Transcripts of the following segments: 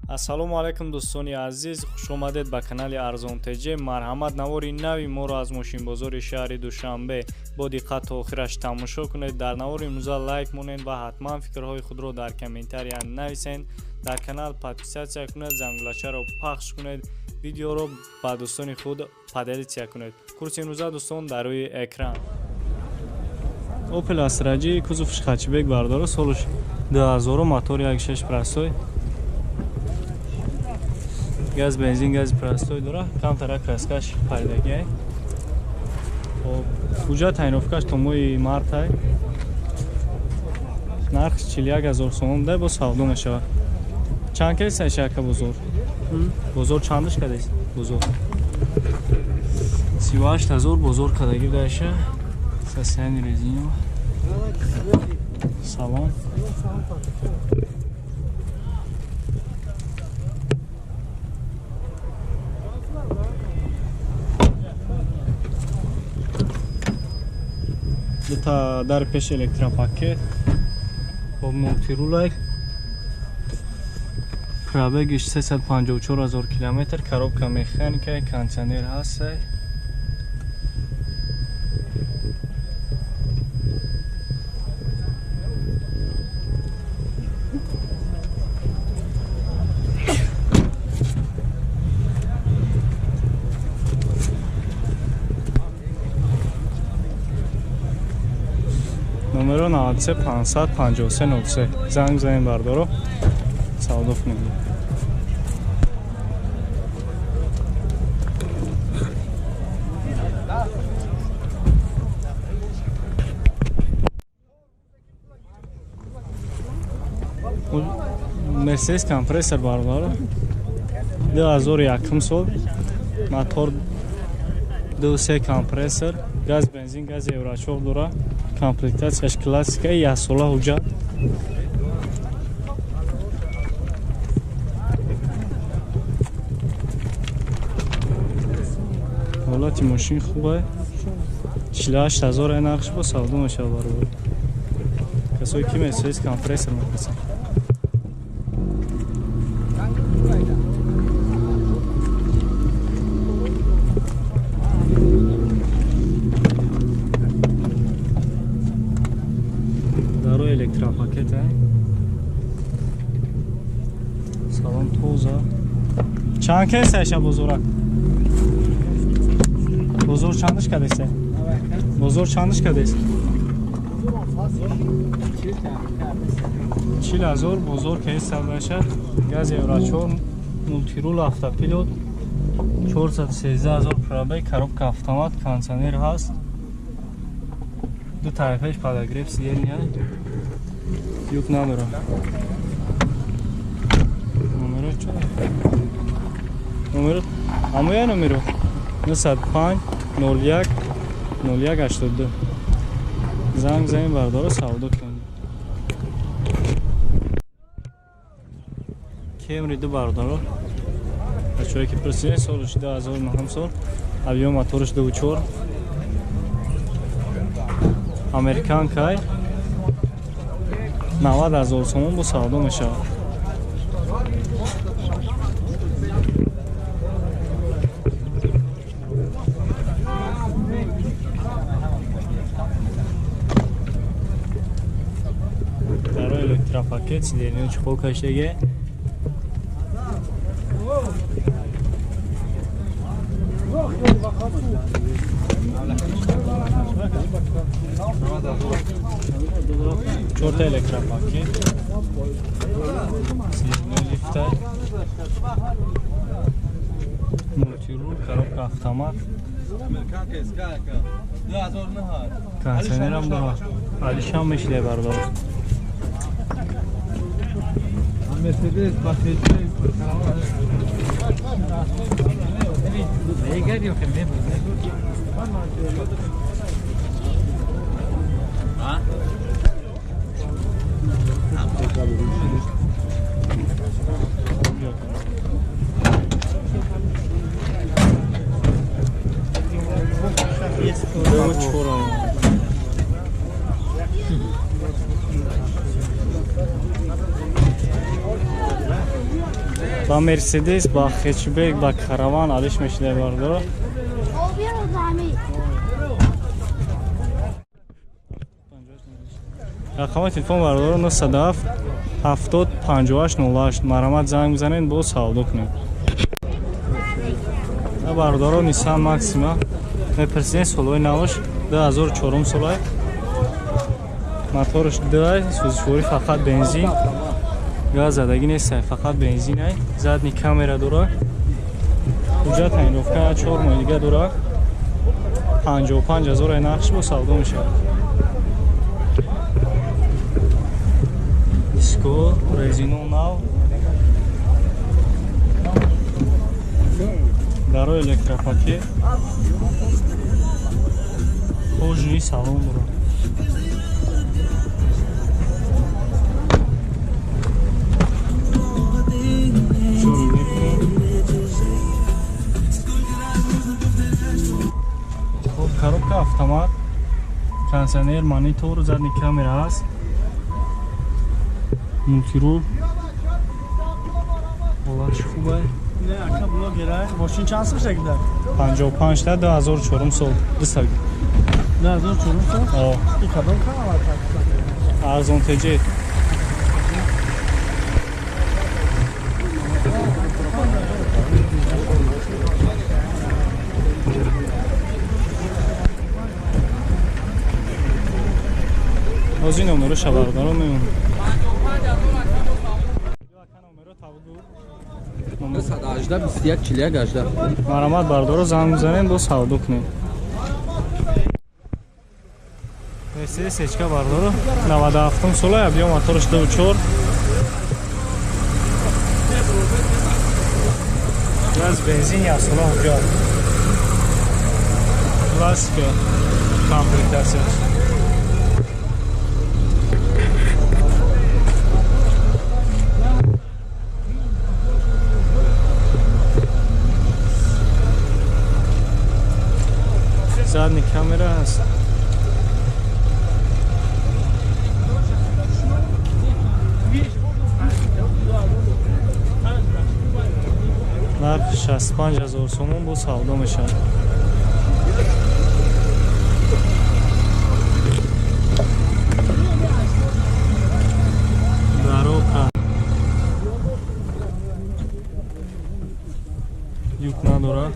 Ассалому алайкум, дӯстони азиз, хушомадед ба канали Арзон ТЖ. Марҳамат, навори нави моро аз мошинбозори шаҳри Душанбе бо диққат то охираш тамошо кунед. Дар навори имрӯза лайк монед ва ҳатман фикрҳои худро дар комментария нависед. Дар канал подписаться кунед, зангулачаро пахш кунед, видеоро ба дӯстони худ поделиться кунед. Курси имрӯза, дӯстон, дар рӯи экран. Opel Astra G, кузов хэтчбек, бардора, солш 2000, мотор 1.6 простой, газ бензин, гази простой дора, камтара краскаш паридагиай. Хоб, ҳуҷҷат тайиновкаш то моҳи мартай. Нарх 41 000 сомон дай, бо савдо мешавад. Чанд кеса шака бозор? Бозор чандаш кадест? Бозор 38 000 бозор кадаги дайша. Состояние резиново. Салон. Дута дар пеш электропакет, бо мултирулай, пробегиш 354 000 километр, коробка механика, кондиционер ҳастай. Номеро 93 553 03. Занг занем, бардоро, савдо кунем. Мерседес Компрессор, бародаро, 2001 сол, мотор 2.3 компрессор, газ бензин, газ евро 4 дора, комплектацияш классика, яксола ҳуҷҷат. Ҳолати мошин хубе. 48 000 нархш, бо савдо мешавад, баробар. Касое ки Мерседес Компрессор мехостанд. Даро электропакет, салон тоза. Чанд кесаша бозорак? Бозор чандаш кадеса? Бозор чандаш кадест? 40 000 бозор кеса баша. Газ евро 4, мультирул, автопилот, 413 000 пробег, коробка автомат, кондиционер ҳаст, ду тарафаш подогрев сидения, люк надорам. Номеро чо? Номеро ҳамоя, номеро 905 01 01 82. Занг занем, бардоро, савдо кунем. Кемри ду, бардоро, бачаҳое ки пурсидем, солш 2009 сол, объём моторш 2.4, американкай, 90 000 сомон, бо савдо мешавад. Даро электропакет, сиденье чехол каштаге. Чорта электропакет, сиденье лифта, мультирул, коробка автомат, кондиционерам дора. Алишам мешиде, бардор. Мерседес, Чорам. Ба Мерседес, ба хэтчбек, ба караван алиш мешидай бародаро. Рақами телефон бародаро 907 70 58 08. Марҳамат занг бизанед, боз савдо кунед. Бародаро Nissan Maxima мепурсидем солҳои наваш 2004 солай. Мотораш 2, сӯзишворӣ фақат бензин. Газ задагӣ нест, фақат бензин ай. Задний камера дора. Ҳуҷҷат ҳайновка 4 моҳи дига дора. 55 ҳазор ай нархш бо савдо мешавад. Диско, резино нав. Дарои электропакет. Кожаный салон дора. Коробка автомат, кондиционер, монитор, задний камера ҳаст, мультирул. Ҳолатш хуб ай. Не, ака блогер ай. Мошин чанд сол шуда? 55 та 2004 сол. 200. 2004 сол? О. И кадом канал ака? Арзон ТЖ. Ҳозир номеро шабардаро мемонам. 118 21 41 18. Марҳамат бардоро занг бизанем, бо савдо кунем. Мерседес ечка бардоро 97 сола, объем мотораш 2.4. Газ бензин як сола ҳуҷҷат. Классика комплектатсияш. Задний камера ҳаст. Нарх 65 ҳазор сомон бо савдо мешавад. Дарока юк надорад.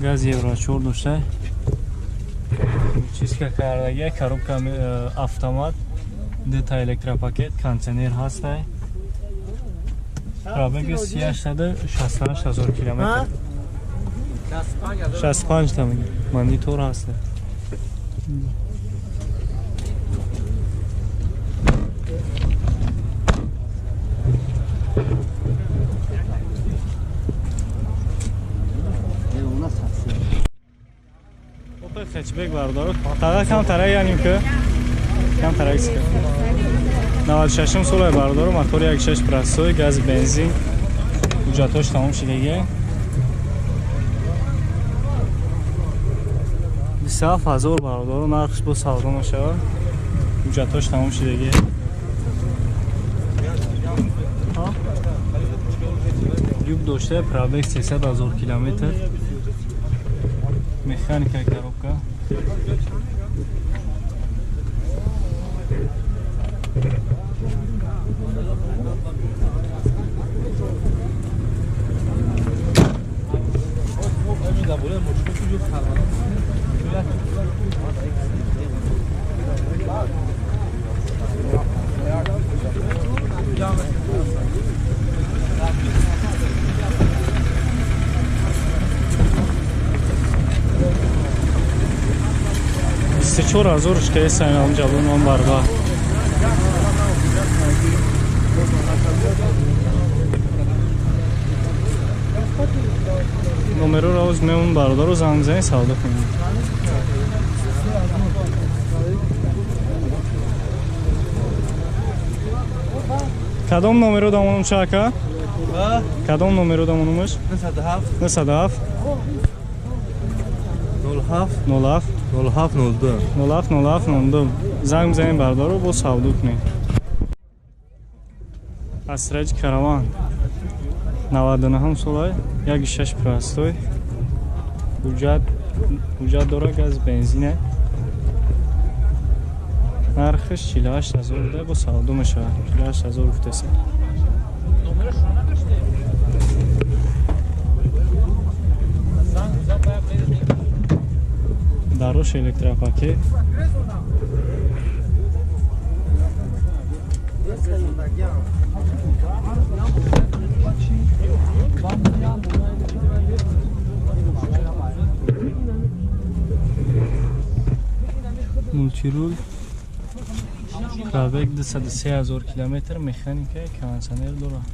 Газ евро 4 дошта. Чистка кардагия, коробка автомат, дета электропакет, кондиционер ҳастай. Пробеги 368 ҳазор километр. 65 та меги. Монитор ҳастай. Хэтчбек бардоро. Тага кам тарак яним ки? Кам тарак ска. 96 солай бардоро, мотори 1.6 простой, газ бензин. Ҳуҷҷатош тамом шудагӣ. 27 ҳазор бардоро нархш бо савдо мешавад. Ҳуҷҷатош тамом шудагӣ. Юб дошта, пробег 300 ҳазор километр. Механика коробка. Чор ҳазор шкаи сайнам ҷавонон барба. Номероро оз мемон бародаро занг занед савдо кунед. Кадом номеро дамонум ча ака? Кадом номеро дамонумаш? 907 907 07 07 07 02 07 07 02. Занг бизанед бародаро, бо савдо кунед. Астраҷи Караван 99 сола, 1,6 простой. Ҳуҷҷат дора, газ бензине. Нархаш 48 ҳазор буда, бо савдо мешавад. 48 ҳазор гуфтасе. Дарош электропакет. Мултирул, пробег 203 ҳазор километр, механика, кондиционер дорад.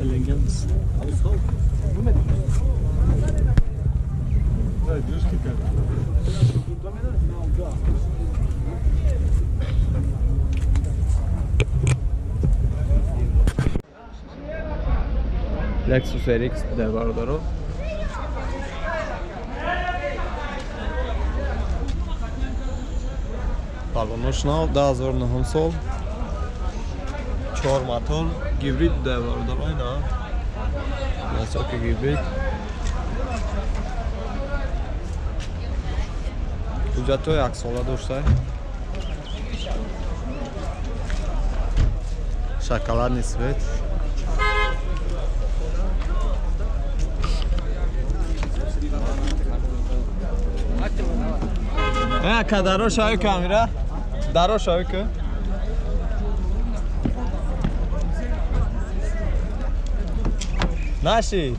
Элеганс. Lexus RX буда бародаро. Балонош нав, 2009 сол. 4 мотор, гибрид буда бародаро, ина. Насоки гибрид. Ҳуҷҷатҳои яксола дошта. Шоколадный цвет. Ака даро шавӣ камера. Даро шавӣ ку. Наши.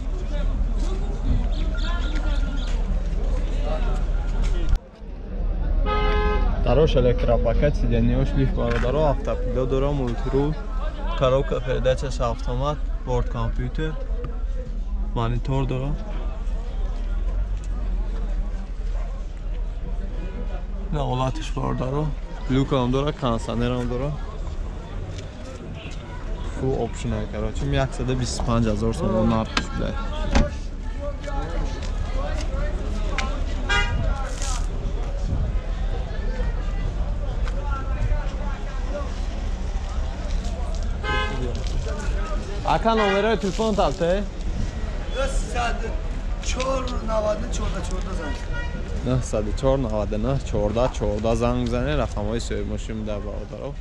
Дарош электропакет, сиденьёш лифт бародаро, автопилот дора, мультирул, коробка передачаш автомат, борт компьютер, монитор дора. На ҳолатиш бародаро, люкам дора, кондиционерам дора. Full option короче, 125 ҳазор сомон нархш буда. Ака номерои телефон талте? 904 99 14 14 занг. 904 99 14 14 занг занед, рақамҳои соҳибмошин буда бародаро.